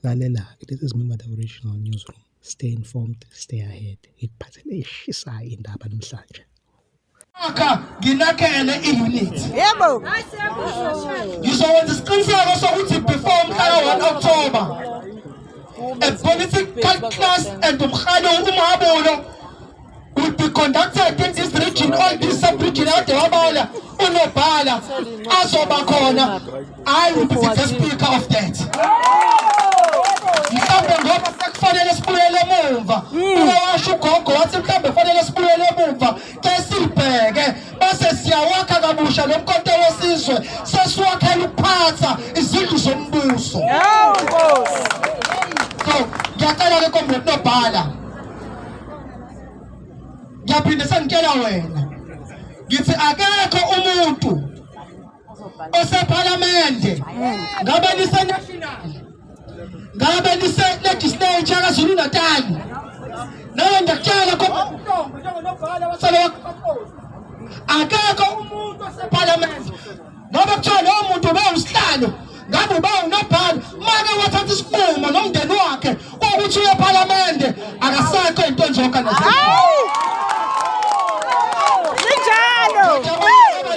Lalela-ke, this is Mima the Original Newsroom. Stay informed, stay ahead. Ngikuphathele eshisayo indaba namhlanje. Akha nginakhele i-unit. Yebo. Ngizokwenza isiqiniseko sokuthi before umhla ka-1 October a political class and umhalo umhabulo will be conducted in this region, all this sub-region ade wabala unobhala azoba khona. I will be the speaker of that. Mhlawumbe ngoba sekufanele sibuyele emumva, uma washo ugogo wathi mhlawumbe kufanele sibuyele emumva ke sibheke bese siyawakha kabusha lo mkhonto wesizwe, sesiwakhela ukuphatha izindlu zombuso. So ngiyacela ke, comrade nobhala, ngiyaphinde sengitshela wena, ngithi akekho umuntu osephalamende, ngabe lise-national, ngabe lise-legislature kaZulu Natal, nawe ngiyakutshela njengonobhala, akekho umuntu osephalamende, ngoba kuthiwa lowo muntu ube usihlalo, ngabe uba unobhala, make wathatha isinqumo nomndeni wakhe ukuthi uye ephalamende, akasekho ey'ntweni ze-organization. Sinjalo.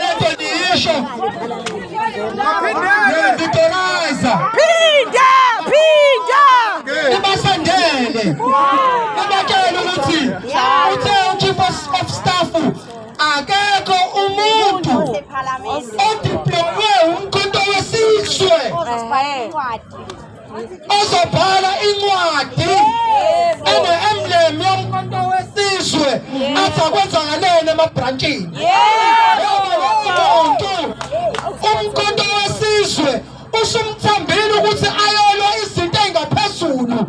Lento niyisho ngitorizer. Phinda, phinda. Nibasendele, nibatshele ukuthi uthe u-chief of staff akekho umuntu odeploywe umkhonto wesizwe ozobhala incwadi ene-emblem yomkhonto wesizwe athi akwenzakaleni emabhrantshini, ngoba lowo muntu umkhonto wesizwe usumthambile ukuthi ayolwa izinto ey'ngaphezulu,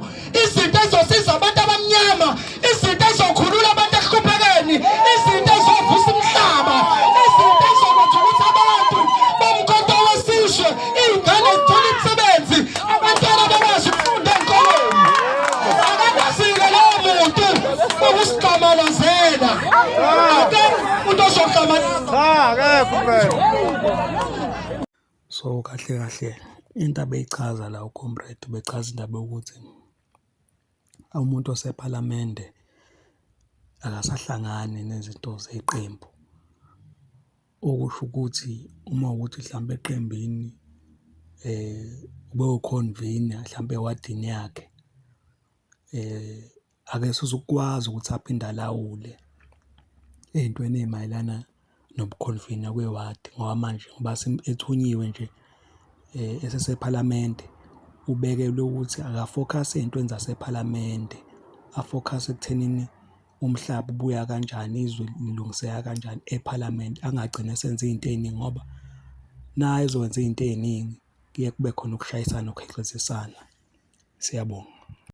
izinto ezosiza abantu abamnyama, izinto ezokhulula abantu ekuhluphekeni, izinto ezovusa umhlaba, izinto ezokwenza ukuthi abantu bomkhonto wesizwe, iy'ngane zithole imisebenzi, abantwana bakwazi ukufunda ey'koleni. Akakwazile lowo muntu ukusigqamalazela. Akekho umuntu ozogqamalaza. Cha, akekho impela. So kahle kahle into abeyichaza la ucomrade, ubechaza indaba yokuthi umuntu osephalamende akasahlangani nezinto zeqembu. Okusho ukuthi uma kuwukuthi hlampe eqembini ube u-convener hlampe ewadini yakhe, akesizukwazi ukuthi aphinde alawule ey'ntweni ey'mayelana nobukhonvina kwewadi, ngoba manje ngoba ethunyiwe nje esesephalamende, ubekelwe ukuthi akafokhase ey'ntweni zasephalamende, afokhase ekuthenini umhlaba ubuya kanjani, izwe lilungiseka kanjani ephalamende, angagcini esenza iy'nto ey'ningi, ngoba naye ezokwenza iy'nto ey'ningi kuye kube khona ukushayisana, ukuhexezisana. Siyabonga.